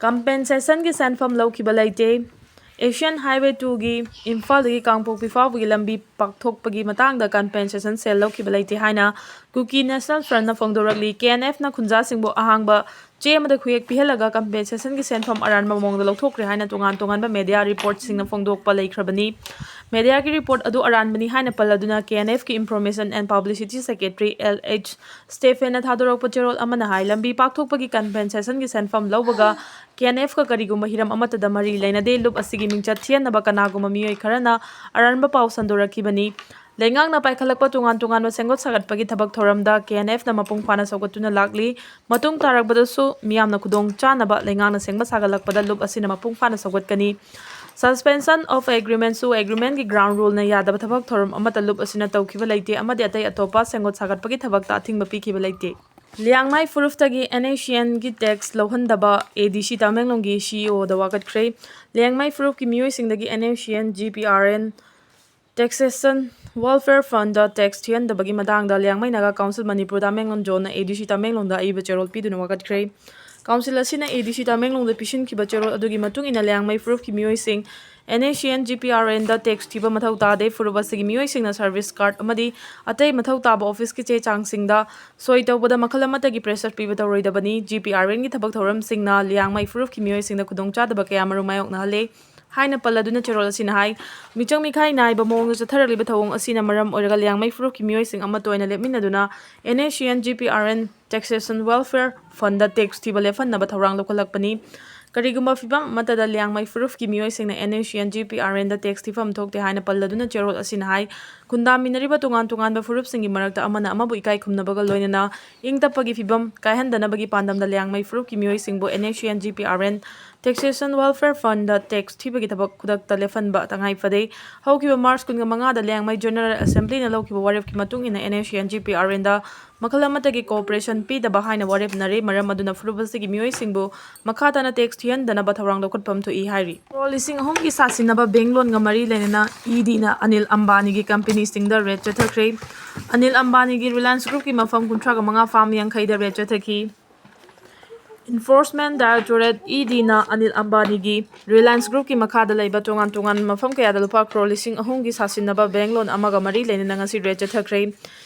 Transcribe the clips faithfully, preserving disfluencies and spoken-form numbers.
ꯀꯝꯄꯦꯟꯁꯦꯁꯟꯒꯤ ꯁꯦꯟꯐꯝ ꯂꯧꯈꯤꯕ ꯂꯩꯇꯦ꯫ ꯑꯦꯁꯤꯌꯥꯟ ꯍꯥꯏꯋꯦ ꯇꯨꯒꯤ ꯏꯝꯐꯥꯜꯗꯒꯤ ꯀꯥꯡꯄꯣꯛꯄꯤ ꯐꯥꯎꯕꯒꯤ ꯂꯝꯕꯤ ꯄꯥꯛꯊꯣꯛꯄꯒꯤ ꯃꯇꯥꯡꯗ ꯀꯝꯄꯦꯟꯁꯦꯁꯟ ꯁꯦꯜ ꯂꯧꯈꯤꯕ ꯂꯩꯇꯦ ꯍꯥꯏꯅ ꯀꯨꯀꯤ ꯅꯦꯁꯅꯦꯜ ꯐ꯭ꯔꯟꯠꯅ ꯐꯣꯡꯗꯣꯔꯛꯂꯤ꯫ ꯀꯦ ꯑꯦꯟ ꯑꯦꯐꯅ ꯈꯨꯟꯖꯥꯁꯤꯡꯕꯨ ꯑꯍꯥꯡꯕ ꯆꯦ ꯑꯃꯗ ꯈꯨꯌꯦꯛ ꯄꯤꯍꯜꯂꯒ ꯀꯝꯄꯦꯟꯁꯦꯁꯟꯒꯤ ꯁꯦꯟꯐꯝ ꯑꯔꯥꯟꯕ ꯃꯑꯣꯡꯗ ꯂꯧꯊꯣꯛꯈ꯭ꯔꯦ ꯍꯥꯏꯅ ꯇꯣꯉꯥꯟ ꯇꯣꯉꯥꯟꯕ ꯃꯦꯗꯤꯌꯥ ꯔꯤꯄꯣꯔꯠꯁꯤꯡꯅ ꯐꯣꯡꯗꯣꯛꯄ ꯂꯩꯈ꯭ꯔꯕꯅꯤ꯫ ꯃꯦꯗꯤꯌꯥꯒꯤ ꯔꯤꯄꯣꯔꯠ ꯑꯗꯨ ꯑꯔꯥꯟꯕꯅꯤ ꯍꯥꯏꯅ ꯄꯜꯂꯗꯨꯅ ꯀꯦ ꯑꯦꯟ ꯑꯦꯐꯀꯤ information and publicity secretary L H ꯁ꯭ꯇꯦꯐꯦꯟꯅ ꯊꯥꯗꯣꯔꯛꯄ ꯆꯦꯔꯣꯜ ꯑꯃꯅ ꯍꯥꯏ, ꯂꯝꯕꯤ ꯄꯥꯛꯊꯣꯛꯄꯒꯤ ꯀꯝꯄꯦꯟꯁꯦꯁꯟꯒꯤ ꯁꯦꯟꯐꯝ ꯂꯧꯕꯒ ꯀꯦ ꯑꯦꯟ ꯑꯦꯐꯀ ꯀꯔꯤꯒꯨꯝꯕ ꯍꯤꯔꯝ ꯑꯃꯠꯇꯗ ꯃꯔꯤ ꯂꯩꯅꯗꯦ꯫ ꯂꯨꯞ ꯑꯁꯤꯒꯤ ꯃꯤꯡꯆꯠ ꯊꯤꯍꯟꯅꯕ ꯀꯅꯥꯒꯨꯝꯕ ꯃꯤꯑꯣꯏ ꯈꯔꯅ ꯑꯔꯥꯟꯕ ꯄꯥꯎ ꯁꯟꯗꯣꯔꯛꯈꯤꯕꯅꯤ꯫ ꯂꯩꯉꯥꯛꯅ ꯄꯥꯏꯈꯠꯂꯛꯄ ꯇꯣꯉꯥꯟ ꯇꯣꯉꯥꯟꯕ ꯁꯦꯝꯒꯠ ꯁꯥꯒꯠꯄꯒꯤ ꯊꯕꯛ ꯊꯧꯔꯝꯗ ꯀꯦ ꯑꯦꯟ ꯑꯦꯐꯅ ꯃꯄꯨꯡ ꯐꯥꯅ ꯁꯧꯒꯠꯇꯨꯅ ꯂꯥꯛꯂꯤ꯫ ꯃꯇꯨꯡ ꯇꯥꯔꯛꯄꯗꯁꯨ ꯃꯤꯌꯥꯝꯅ ꯈꯨꯗꯣꯡ ꯆꯥꯅꯕ ꯂꯩꯉꯥꯛꯅ ꯁꯦꯝꯒꯠ ꯁꯥꯒꯠꯂꯛꯄꯗ ꯂꯨꯞ ꯑꯁꯤꯅ ꯃꯄꯨꯡ ꯐꯥꯅ ꯁꯧꯒꯠꯀꯅꯤ꯫ Suspension of Agreementꯁꯨ ꯑꯦꯒ꯭ꯔꯤꯃꯦꯟꯒꯤ ꯒ꯭ꯔꯥꯎꯟ ꯔꯨꯜꯅ ꯌꯥꯗꯕ ꯊꯕꯛ ꯊꯧꯔꯝ ꯑꯃꯠꯇ ꯂꯨꯞ ꯑꯁꯤꯅ ꯇꯧꯈꯤꯕ ꯂꯩꯇꯦ ꯑꯃꯗꯤ ꯑꯇꯩ ꯑꯇꯣꯞꯄ ꯁꯦꯝꯒꯠ ꯁꯥꯒꯠꯄꯒꯤ ꯊꯕꯛꯇ ꯑꯊꯤꯡꯕ ꯄꯤꯈꯤꯕ ꯂꯩꯇꯦ꯫ ꯂꯤꯌꯥꯡꯃꯩ ꯐꯨꯔꯨꯞꯇꯒꯤ ꯑꯦꯟ ꯑꯦꯁ ꯁꯤ ꯑꯦꯟꯒꯤ ꯇꯦꯛꯁ ꯂꯧꯍꯟꯗꯕ ꯑꯦ ꯗꯤ ꯁꯤ ꯇꯃꯦꯡꯂꯣꯡꯒꯤ ꯁꯤ ꯏ ꯑꯣꯗ ꯋꯥꯀꯠꯈ꯭ꯔꯦ꯫ ꯂꯤꯌꯥꯡꯃꯩ ꯐꯨꯔꯨꯞꯀꯤ ꯃꯤꯑꯣꯏꯁꯤꯡꯗꯒꯤ N S C N, G P R N, Taxation Welfare Fundꯗ ꯇꯦꯛꯁ ꯊꯤꯍꯟꯗꯕꯒꯤ ꯃꯇꯥꯡꯗ ꯂꯤꯌꯥꯡꯃꯩ ꯅꯥꯒꯥ ꯀꯥꯎꯟꯁꯤꯜ ꯃꯅꯤꯄꯨꯔ ꯇꯃꯦꯡꯂꯣꯡ ꯖꯣꯟꯅ ꯑꯦ ꯗꯤ ꯁꯤ ꯇꯃꯦꯡꯂꯣꯡꯗ ꯑꯏꯕ ꯆꯦꯔꯣꯜ ꯄꯤꯗꯨꯅ ꯋꯥꯀꯠꯈ꯭ꯔꯦ꯫ ꯀꯥꯎꯟꯁꯤꯜ ꯑꯁꯤꯅ ꯑꯦ ꯗꯤ ꯁꯤ ꯇꯃꯦꯡꯂꯣꯡꯗ ꯄꯤꯁꯤꯟꯈꯤꯕ ꯆꯦꯔꯣꯜ ꯑꯗꯨꯒꯤ ꯃꯇꯨꯡ ꯏꯟꯅ ꯂꯤꯌꯥꯡꯃꯩ ꯐꯨꯔꯨꯞꯀꯤ ꯃꯤꯑꯣꯏꯁꯤꯡ N S C N, G P R ꯑꯦꯟꯗ ꯇꯦꯛꯁ ꯊꯤꯕ ꯃꯊꯧ ꯇꯥꯗꯦ꯫ ꯐꯨꯔꯨꯞ ꯑꯁꯤꯒꯤ ꯃꯤꯑꯣꯏꯁꯤꯡꯅ ꯁꯔꯚꯤꯁ ꯀꯥꯔꯗ ꯑꯃꯗꯤ ꯑꯇꯩ ꯃꯊꯧ ꯇꯥꯕ ꯑꯣꯐꯤꯁꯀꯤ ꯆꯦ ꯆꯥꯡꯁꯤꯡꯗ ꯁꯣꯏ ꯇꯧꯕꯗ ꯃꯈꯜ ꯑꯃꯠꯇꯒꯤ ꯄ꯭ꯔꯦꯁꯔ ꯄꯤꯕ ꯇꯧꯔꯣꯏꯗꯕꯅꯤ꯫ ꯖꯤ ꯄꯤ ꯑꯥꯔ ꯑꯦꯟꯒꯤ ꯊꯕꯛ ꯊꯧꯔꯝꯁꯤꯡꯅ ꯂꯤꯌꯥꯡꯃꯩ ꯐꯨꯔꯨꯞꯀꯤ ꯃꯤꯑꯣꯏꯁꯤꯡꯗ ꯈꯨꯗꯣꯡꯆꯥꯗꯕ ꯀꯌꯥꯃꯔꯨꯝ ꯃꯥꯌꯣꯛꯅꯍꯜꯂꯦ ꯍꯥꯏꯅ ꯄꯜꯂꯗꯨꯅ ꯆꯦꯔꯣꯜ ꯑꯁꯤꯅ ꯍꯥꯏ, ꯃꯤꯆꯪ ꯃꯤꯈꯥꯏ ꯅꯥꯏꯕ ꯃꯑꯣꯡꯗ ꯆꯠꯊꯔꯛꯂꯤꯕ ꯊꯧꯑꯣꯡ ꯑꯁꯤꯅ ꯃꯔꯝ ꯑꯣꯏꯔꯒ ꯂꯤꯌꯥꯡꯃꯩ ꯐꯨꯔꯨꯞꯀꯤ ꯃꯤꯑꯣꯏꯁꯤꯡ ꯑꯃꯠꯇ ꯑꯣꯏꯅ ꯂꯦꯞꯃꯤꯟꯅꯗꯨꯅ N S C N, G P R N, Taxation Welfare Fundꯗ ꯇꯦꯛꯁ ꯊꯤꯕ ꯂꯦꯞꯍꯟꯅꯕ ꯊꯧꯔꯥꯡ ꯂꯧꯈꯠꯂꯛꯄꯅꯤ꯫ ꯀꯔꯤꯒꯨꯝꯕ ꯐꯤꯚꯝ ꯑꯃꯠꯇꯗ ꯂꯤꯌꯥꯡꯃꯩ ꯐꯨꯔꯨꯞꯀꯤ ꯃꯤꯑꯣꯏꯁꯤꯡꯅ N S C N, G P R ꯑꯦꯟꯗ ꯇꯦꯛꯁ ꯊꯤꯐꯝ ꯊꯣꯛꯇꯦ ꯍꯥꯏꯅ ꯄꯜꯂꯗꯨꯅ ꯆꯦꯔꯣꯜ ꯑꯁꯤꯅ ꯍꯥꯏ, ꯈꯨꯟꯗꯥꯃꯤꯟꯅꯔꯤꯕ ꯇꯣꯉꯥꯟ ꯇꯣꯉꯥꯟꯕ ꯐꯨꯔꯨꯞꯁꯤꯡꯒꯤ ꯃꯔꯛꯇ ꯑꯃꯅ ꯑꯃꯕꯨ ꯏꯀꯥꯏ ꯈꯨꯝꯅꯕꯒ ꯂꯣꯏꯅꯅ ꯏꯪ ꯇꯞꯄꯒꯤ ꯐꯤꯚꯝ ꯀꯥꯏꯍꯟꯗꯅꯕꯒꯤ ꯄꯥꯟꯗꯝꯗ ꯂꯤꯌꯥꯡꯃꯩ ꯐꯨꯔꯨꯞꯀꯤ ꯃꯤꯑꯣꯏꯁꯤꯡꯕꯨ N S C N, G P R N, Taxation Welfare Fundꯗ ꯇꯦꯛꯁ ꯊꯤꯕꯒꯤ ꯊꯕꯛ ꯈꯨꯗꯛꯇ ꯂꯦꯞꯍꯟꯕ ꯇꯉꯥꯏ ꯐꯗꯦ꯫ ꯍꯧꯈꯤꯕ ꯃꯥꯔꯆ ꯀꯨꯟꯃꯉꯥꯗ ꯂꯤꯌꯥꯡꯃꯩ ꯖꯦꯅꯔꯦꯜ ꯑꯦꯁꯦꯝꯕ꯭ꯂꯤꯅ ꯂꯧꯈꯤꯕ ꯋꯥꯔꯦꯞꯀꯤ ꯃꯇꯨꯡ ꯏꯟꯅ N S C N, G P R ꯑꯦꯟꯗ ꯃꯈꯜ ꯑꯃꯠꯇꯒꯤ ꯀꯣꯑꯣꯄꯔꯦꯁꯟ ꯄꯤꯗꯕ ꯍꯥꯏꯅ ꯋꯥꯔꯦꯞꯅꯔꯦ꯫ ꯃꯔꯝ ꯑꯗꯨꯅ ꯐꯨꯔꯨꯞ ꯑꯁꯤꯒꯤ ꯃꯤꯑꯣꯏꯁꯤꯡꯕꯨ ꯃꯈꯥ ꯇꯥꯅ ꯇꯦꯛꯁ ꯊꯤꯍꯟꯗꯅꯕ ꯊꯧꯔꯥꯡ ꯂꯧꯈꯠꯐꯝ ꯊꯣꯛꯏ ꯍꯥꯏꯔꯤ꯫ ꯀ꯭ꯔꯣꯔ ꯂꯤꯁꯤꯡ ꯑꯍꯨꯝꯒꯤ ꯁꯥꯁꯤꯟꯅꯕ ꯕꯦꯡ ꯂꯣꯟꯒ ꯃꯔꯤ ꯂꯩꯅꯅ ꯏ ꯗꯤꯅ ꯑꯅꯤꯜ ꯑꯝꯕꯥꯅꯤꯒꯤ ꯀꯝꯄꯦꯅꯤꯁꯤꯡꯗ ꯔꯦꯗ ꯆꯠꯊꯈ꯭ꯔꯦ꯫ ꯑꯅꯤꯜ ꯑꯝꯕꯥꯅꯤꯒꯤ ꯔꯤꯂꯥꯌꯟꯁ ꯒ꯭ꯔꯨꯞꯀꯤ ꯃꯐꯝ ꯀꯨꯟꯊ꯭ꯔꯥꯒ ꯃꯉꯥ ꯐꯥꯝ ꯌꯥꯡꯈꯩꯗ red ꯆꯠꯊꯈꯤ꯫ Enforcement Directorate, EDꯅ Anil ꯑꯝꯕꯥꯅꯤꯒꯤ Reliance Groupꯀꯤ ꯃꯈꯥꯗ ꯂꯩꯕ ꯇꯣꯉꯥꯟ ꯇꯣꯉꯥꯟꯕ ꯃꯐꯝ ꯀꯌꯥꯗ ꯂꯨꯄꯥ ꯀ꯭ꯔꯣꯔ ꯂꯤꯁꯤꯡ ꯑꯍꯨꯝꯒꯤ ꯁꯥꯁꯤꯟꯅꯕ ꯕꯦꯡ ꯂꯣꯟ ꯑꯃꯒ ꯃꯔꯤ ꯂꯩꯅꯅ ꯉꯁꯤ ꯔꯦꯗ ꯆꯠꯊꯈ꯭ꯔꯦ꯫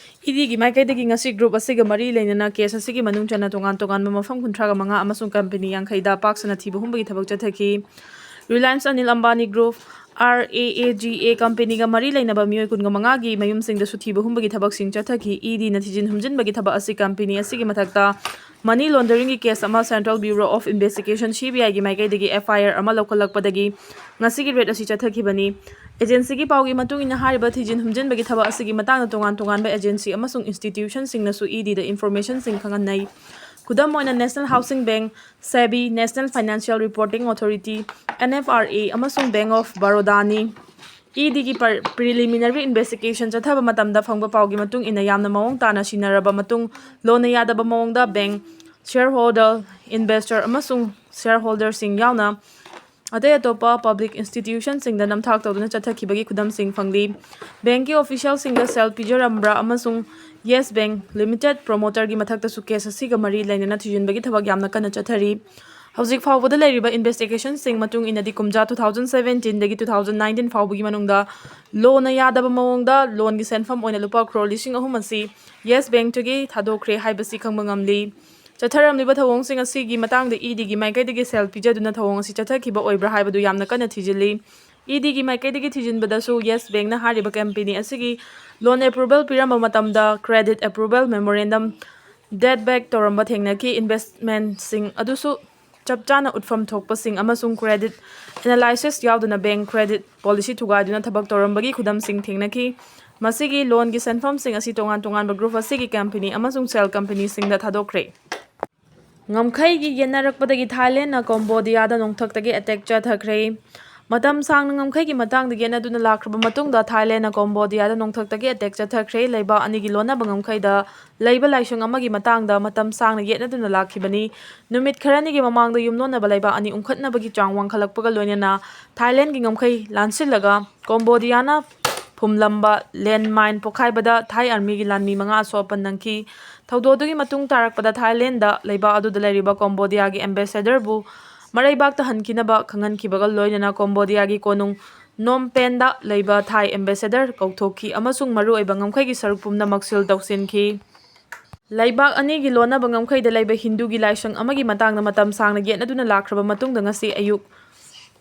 ꯏꯗꯤꯒꯤ ꯃꯥꯏꯀꯩꯗꯒꯤ ꯉꯁꯤ ꯒ꯭ꯔꯨꯞ ꯑꯁꯤꯒ ꯃꯔꯤ ꯂꯩꯅꯅ ꯀꯦꯁ ꯑꯁꯤꯒꯤ ꯃꯅꯨꯡ ꯆꯟꯅ ꯇꯣꯉꯥꯟ ꯇꯣꯉꯥꯟꯕ ꯃꯐꯝ ꯀꯨꯟꯊ꯭ꯔꯥꯒ ꯃꯉꯥ ꯑꯃꯁꯨꯡ ꯀꯝꯄꯅꯤ ꯌꯥꯡꯈꯩꯗ ꯄꯥꯛ ꯁꯟꯅ ꯊꯤꯕ ꯍꯨꯝꯕꯒꯤ ꯊꯕꯛ ꯆꯠꯊꯈꯤ꯫ Reliance Anil Ambani Group, RAAGA ꯀꯝꯄꯅꯤꯒ ꯃꯔꯤ ꯂꯩꯅꯕ ꯃꯤꯑꯣꯏ ꯀꯨꯟꯒ ꯃꯉꯥꯒꯤ ꯃꯌꯨꯝꯁꯤꯡꯗꯁꯨ ꯊꯤꯕ ꯍꯨꯝꯕꯒꯤ ꯊꯕꯛꯁꯤꯡ ꯆꯠꯊꯈꯤ꯫ ꯏꯗꯤꯅ ꯊꯤꯖꯤꯟ ꯍꯨꯝꯖꯤꯟꯕꯒꯤ ꯊꯕꯛ ꯑꯁꯤ ꯀꯝꯄꯅꯤ ꯑꯁꯤꯒꯤ ꯃꯊꯛꯇ ꯃꯅꯤ ꯂꯣꯟꯗꯔꯤꯡꯒꯤ ꯀꯦꯁ ꯑꯃ Central Bureau of Investigation, CBIꯒꯤ ꯃꯥꯏꯀꯩꯗꯒꯤ FIR ꯑꯃ ꯂꯧꯈꯠꯂꯛꯄꯗꯒꯤ ꯉꯁꯤꯒꯤ ꯔꯦꯗ ꯑꯁꯤ ꯆꯠꯊꯈꯤꯕꯅꯤ꯫ ꯑꯦꯖꯦꯟꯁꯤꯒꯤ ꯄꯥꯎꯒꯤ ꯃꯇꯨꯡ ꯏꯟꯅ, ꯍꯥꯏꯔꯤꯕ ꯊꯤꯖꯤꯟ ꯍꯨꯝꯖꯤꯟꯕꯒꯤ ꯊꯕꯛ ꯑꯁꯤꯒꯤ ꯃꯇꯥꯡꯗ ꯇꯣꯉꯥꯟ ꯇꯣꯉꯥꯟꯕ ꯑꯦꯖꯦꯟꯁꯤ ꯑꯃꯁꯨꯡ ꯏꯟꯁꯇꯤꯇ꯭ꯌꯨꯁꯟꯁꯤꯡꯅꯁꯨ ꯏꯗꯤꯗ ꯏꯟꯐꯣꯔꯃꯦꯁꯟꯁꯤꯡ ꯈꯪꯍꯟꯅꯩ꯫ ꯈꯨꯗꯝ ꯑꯣꯏꯅ, National Housing Bank, SEBI, National Financial Reporting Authority, NFRA, ꯑꯃꯁꯨꯡ Bank of Barodaꯅꯤ꯫ ꯏꯗꯤꯒꯤ ꯄꯔ-, preliminary investigation ꯆꯠꯊꯕ ꯃꯇꯝꯗ ꯐꯪꯕ ꯄꯥꯎꯒꯤ ꯃꯇꯨꯡ ꯏꯟꯅ, ꯌꯥꯝꯅ ꯃꯑꯣꯡ ꯇꯥꯅ ꯁꯤꯟꯅꯔꯕ ꯃꯇꯨꯡ, ꯂꯣꯟꯅ ꯌꯥꯗꯕ ꯃꯑꯣꯡꯗ ꯕꯦꯡ, ꯁꯤꯌꯔꯍꯣꯜꯗꯔ, ꯏꯟꯚꯦꯁꯇꯔ ꯑꯃꯁꯨꯡ ꯁꯤꯌꯔꯍꯣꯜꯗꯔꯁꯤꯡ ꯌꯥꯎꯅ ꯑꯇꯩ ꯑꯇꯣꯞꯄ ꯄꯕ꯭ꯂꯤꯛ ꯏꯟꯁꯇꯤꯇ꯭ꯌꯨꯁꯟꯁꯤꯡꯗ ꯅꯝꯊꯥꯛ ꯇꯧꯗꯨꯅ ꯆꯠꯊꯈꯤꯕꯒꯤ ꯈꯨꯗꯝꯁꯤꯡ ꯐꯪꯂꯤ꯫ ꯕꯦꯡꯀꯤ ꯑꯣꯐꯤꯁꯤꯌꯦꯜꯁꯤꯡꯗ ꯁꯦꯜ ꯄꯤꯖꯔꯝꯕ꯭ꯔꯥ ꯑꯃꯁꯨꯡ ꯌꯦꯁ ꯕꯦꯡ ꯂꯤꯃꯤꯇꯦꯗ ꯄ꯭ꯔꯣꯃꯣꯇꯔꯒꯤ ꯃꯊꯛꯇꯁꯨ ꯀꯦꯁ ꯑꯁꯤꯒ ꯃꯔꯤ ꯂꯩꯅꯅ ꯊꯤꯖꯤꯟꯕꯒꯤ ꯊꯕꯛ ꯌꯥꯝꯅ ꯀꯟꯅ ꯆꯠꯊꯔꯤ꯫ ꯍꯧꯖꯤꯛ ꯐꯥꯎꯕꯗ ꯂꯩꯔꯤꯕ ꯏꯟꯚꯦꯁꯇꯤꯒꯦꯁꯟꯁꯤꯡ ꯃꯇꯨꯡ ꯏꯟꯅꯗꯤ, ꯀꯨꯝꯖꯥ two thousand seventeenꯗꯒꯤ two thousand nineteen ꯐꯥꯎꯕꯒꯤ ꯃꯅꯨꯡꯗ ꯂꯣꯟꯅ ꯌꯥꯗꯕ ꯃꯑꯣꯡꯗ ꯂꯣꯟꯒꯤ ꯁꯦꯟꯐꯝ ꯑꯣꯏꯅ ꯂꯨꯄꯥ ꯀ꯭ꯔꯣꯔ ꯂꯤꯁꯤꯡ ꯑꯍꯨꯝ ꯑꯁꯤ ꯌꯦꯁ ꯕꯦꯡꯛꯇꯒꯤ ꯊꯥꯗꯣꯛꯈ꯭ꯔꯦ ꯍꯥꯏꯕꯁꯤ ꯈꯪꯕ ꯉꯝꯂꯤ꯫ ꯆꯠꯊꯔꯝꯂꯤꯕ ꯊꯧꯑꯣꯡꯁꯤꯡ ꯑꯁꯤꯒꯤ ꯃꯇꯥꯡꯗ ꯏꯗꯤꯒꯤ ꯃꯥꯏꯀꯩꯗꯒꯤ ꯁꯦꯜ ꯄꯤꯖꯗꯨꯅ ꯊꯧꯑꯣꯡ ꯑꯁꯤ ꯆꯠꯊꯈꯤꯕ ꯑꯣꯏꯕ꯭ꯔꯥ ꯍꯥꯏꯕꯗꯨ ꯌꯥꯝꯅ ꯀꯟꯅ ꯊꯤꯖꯤꯜꯂꯤ꯫ ꯏꯗꯤꯒꯤ ꯃꯥꯏꯀꯩꯗꯒꯤ ꯊꯤꯖꯤꯟꯕꯗꯁꯨ ꯌꯦꯁ ꯕꯦꯡꯛꯅ ꯍꯥꯏꯔꯤꯕ ꯀꯝꯄꯦꯅꯤ ꯑꯁꯤꯒꯤ ꯂꯣꯟ ꯑꯦꯄ꯭ꯔꯨꯚꯦꯜ ꯄꯤꯔꯝꯕ ꯃꯇꯝꯗ credit approval memorandum date back ꯇꯧꯔꯝꯕ ꯊꯦꯡꯅꯈꯤ꯫ ꯏꯟꯚꯦꯁꯃꯦꯟꯠꯁꯤꯡ ꯑꯗꯨꯁꯨ ꯆꯞ ꯆꯥꯅ ꯎꯠꯐꯝ ꯊꯣꯛꯄꯁꯤꯡ ꯑꯃꯁꯨꯡ credit analysis ꯌꯥꯎꯗꯅ ꯕꯦꯡꯛ credit policy ꯊꯨꯒꯥꯏꯗꯨꯅ ꯊꯕꯛ ꯇꯧꯔꯝꯕꯒꯤ ꯈꯨꯗꯝꯁꯤꯡ ꯊꯦꯡꯅꯈꯤ꯫ ꯃꯁꯤꯒꯤ ꯂꯣꯟꯒꯤ ꯁꯦꯟꯐꯝꯁꯤꯡ ꯑꯁꯤ ꯇꯣꯉꯥꯟ ꯇꯣꯉꯥꯟꯕ ꯒ꯭ꯔꯨꯞ ꯑꯁꯤꯒꯤ ꯀꯝꯄꯦꯅꯤ ꯑꯃꯁꯨꯡ ꯁꯦꯜ ꯀꯝꯄꯦꯅꯤꯁꯤꯡꯗ ꯊꯥꯗꯣꯛꯈ꯭ꯔꯦ꯫ ꯉꯝꯈꯩꯒꯤ ꯌꯦꯠꯅꯔꯛꯄꯗꯒꯤ ꯊꯥꯏꯂꯦꯟꯅ ꯀꯣꯝꯕꯣꯗꯤꯌꯥꯗ ꯅꯣꯡꯊꯛꯇꯒꯤ ꯑꯦꯇꯦꯛ ꯆꯠꯊꯈ꯭ꯔꯦ꯫ ꯃꯇꯝ ꯁꯥꯡꯅ ꯉꯝꯈꯩꯒꯤ ꯃꯇꯥꯡꯗ ꯌꯦꯠꯅꯗꯨꯅ ꯂꯥꯛꯈ꯭ꯔꯕ ꯃꯇꯨꯡꯗ ꯊꯥꯏꯂꯦꯟꯅ ꯀꯣꯝꯕꯣꯗꯤꯌꯥꯗ ꯅꯣꯡꯊꯛꯇꯒꯤ ꯑꯦꯇꯦꯛ ꯆꯠꯊꯈ꯭ꯔꯦ꯫ ꯂꯩꯕꯥꯛ ꯑꯅꯤꯒꯤ ꯂꯣꯟꯅꯕ ꯉꯝꯈꯩꯗ ꯂꯩꯕ ꯂꯥꯏꯁꯪ ꯑꯃꯒꯤ ꯃꯇꯥꯡꯗ ꯃꯇꯝ ꯁꯥꯡꯅ ꯌꯦꯠꯅꯗꯨꯅ ꯂꯥꯛꯈꯤꯕꯅꯤ꯫ ꯅꯨꯃꯤꯠ ꯈꯔꯅꯤꯒꯤ ꯃꯃꯥꯡꯗ ꯌꯨꯝꯂꯣꯟꯅꯕ ꯂꯩꯕꯥꯛ ꯑꯅꯤ ꯎꯪꯈꯠꯅꯕꯒꯤ ꯆꯥꯡ ꯋꯥꯡꯈꯠꯂꯛꯄꯒ ꯂꯣꯏꯅꯅ ꯊꯥꯏꯂꯦꯟꯒꯤ ꯉꯝꯈꯩ ꯂꯥꯟꯁꯤꯜꯂꯒ ꯀꯣꯝꯕꯣꯗꯤꯌꯥꯅ ꯐꯨꯝꯂꯝꯕ ꯂꯦꯟꯃꯥꯏꯟ ꯄꯣꯈꯥꯏꯕꯗ ꯊꯥꯏ ꯑꯥꯔꯃꯤꯒꯤ ꯂꯥꯟꯃꯤ ꯃꯉꯥ ꯑꯁꯣꯛ ꯑꯄꯟ ꯅꯪꯈꯤ꯫ ꯊꯧꯗꯣꯛ ꯑꯗꯨꯒꯤ ꯃꯇꯨꯡ ꯇꯥꯔꯛꯄꯗ ꯊꯥꯏꯂꯦꯟꯗ ꯂꯩꯕꯥꯛ ꯑꯗꯨꯗ ꯂꯩꯔꯤꯕ ꯀꯣꯝꯕꯣꯗꯤꯌꯥꯒꯤ ꯑꯦꯝꯕꯦꯁꯦꯗꯔꯕꯨ ꯃꯔꯩꯕꯥꯛꯇ ꯍꯟꯈꯤꯅꯕ ꯈꯪꯍꯟꯈꯤꯕꯒ ꯂꯣꯏꯅꯅ ꯀꯣꯝꯕꯣꯗꯤꯌꯥꯒꯤ ꯀꯣꯅꯨꯡ ꯅꯣꯝ ꯄꯦꯟꯗ ꯂꯩꯕ ꯊꯥꯏ ꯑꯦꯝꯕꯦꯁꯦꯗꯔ ꯀꯧꯊꯣꯛꯈꯤ ꯑꯃꯁꯨꯡ ꯃꯔꯨꯑꯣꯏꯕ ꯉꯝꯈꯩꯒꯤ ꯁꯔꯨꯛ ꯄꯨꯝꯅꯃꯛ ꯁꯤꯜ ꯇꯧꯁꯤꯟꯈꯤ꯫ ꯂꯩꯕꯥꯛ ꯑꯅꯤꯒꯤ ꯂꯣꯟꯅꯕ ꯉꯝꯈꯩꯗ ꯂꯩꯕ ꯍꯤꯟꯗꯨꯒꯤ ꯂꯥꯏꯁꯪ ꯑꯃꯒꯤ ꯃꯇꯥꯡꯗ ꯃꯇꯝ ꯁꯥꯡꯅ ꯌꯦꯠꯅꯗꯨꯅ ꯂꯥꯛꯈ꯭ꯔꯕ ꯃꯇꯨꯡꯗ ꯉꯁꯤ ꯑꯌꯨꯛ